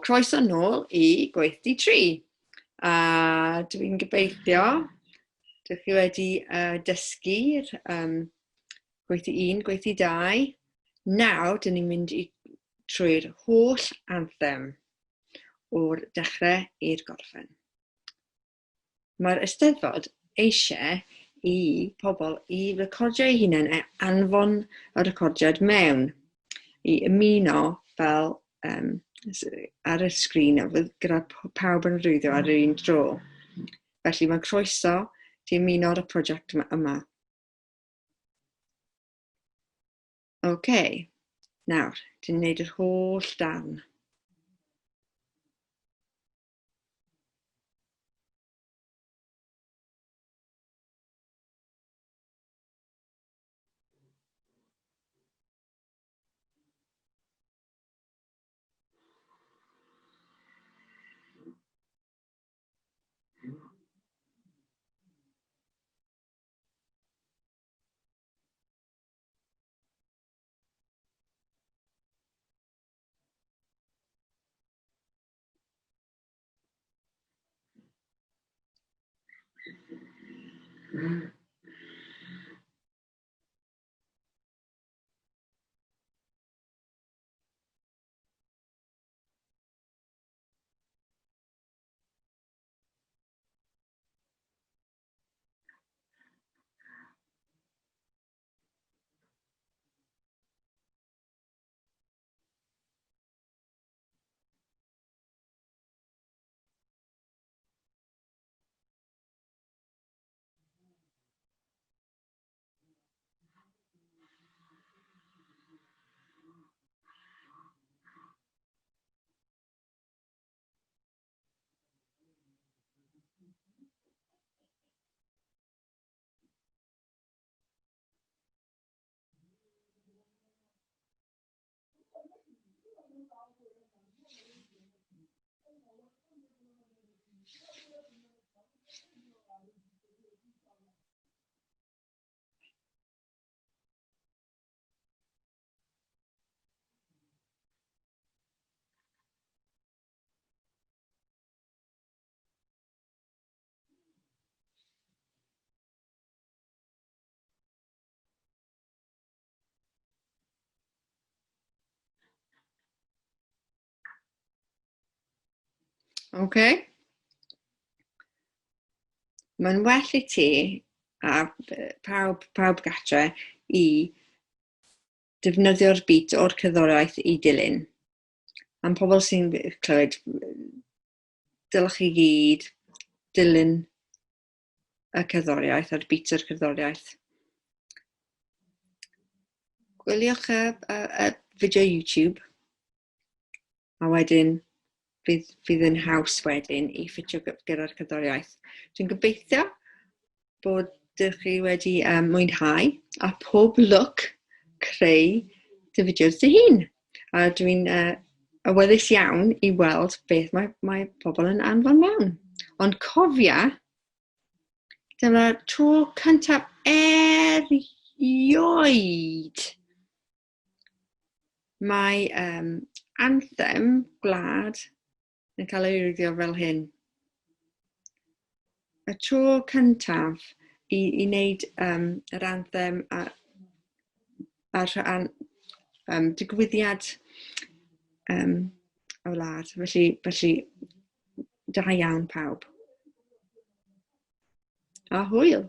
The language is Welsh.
croeso nôl i Gweithdy 3. A dwi'n gobeithio dych chi wedi uh, dysgu'r um, gweithdy 1, gweithdy 2. Nawr, dyn ni'n mynd i trwy'r holl anthem o'r dechrau i'r gorffen. Mae'r Eisteddfod eisiau i pobl i recordio eu hunain a anfon y recordiad mewn i ymuno fel um, ar y sgrin a gyda pawb yn rwyddo ar yr un dro. Felly mae croeso ti ymuno ar y prosiect yma. OK, nawr, ti'n gwneud yr holl darn. OK. Mae'n well i ti a pawb, pawb gatre i defnyddio'r beat o'r cerddoriaeth i dilyn. Am pobl sy'n clywed, dylech chi gyd dilyn y cerddoriaeth a'r beat o'r cerddoriaeth. Gwyliwch y, y, y fideo YouTube a wedyn fydd, fydd yn haws wedyn i ffitio gyda'r cerddoriaeth. Dwi'n gobeithio bod dych chi wedi um, mwynhau a pob lwc creu dy fideos dy hun. A dwi'n uh, awyddus iawn i weld beth mae, mae pobl yn anfon mewn. Ond cofia, dyma'r tro cyntaf erioed mae um, anthem gwlad yn cael ei rwyddio fel hyn. Y tro cyntaf i, i wneud um, yr anthem a, a'r rhan, um, digwyddiad um, y wlad. Felly, felly da iawn pawb. A hwyl!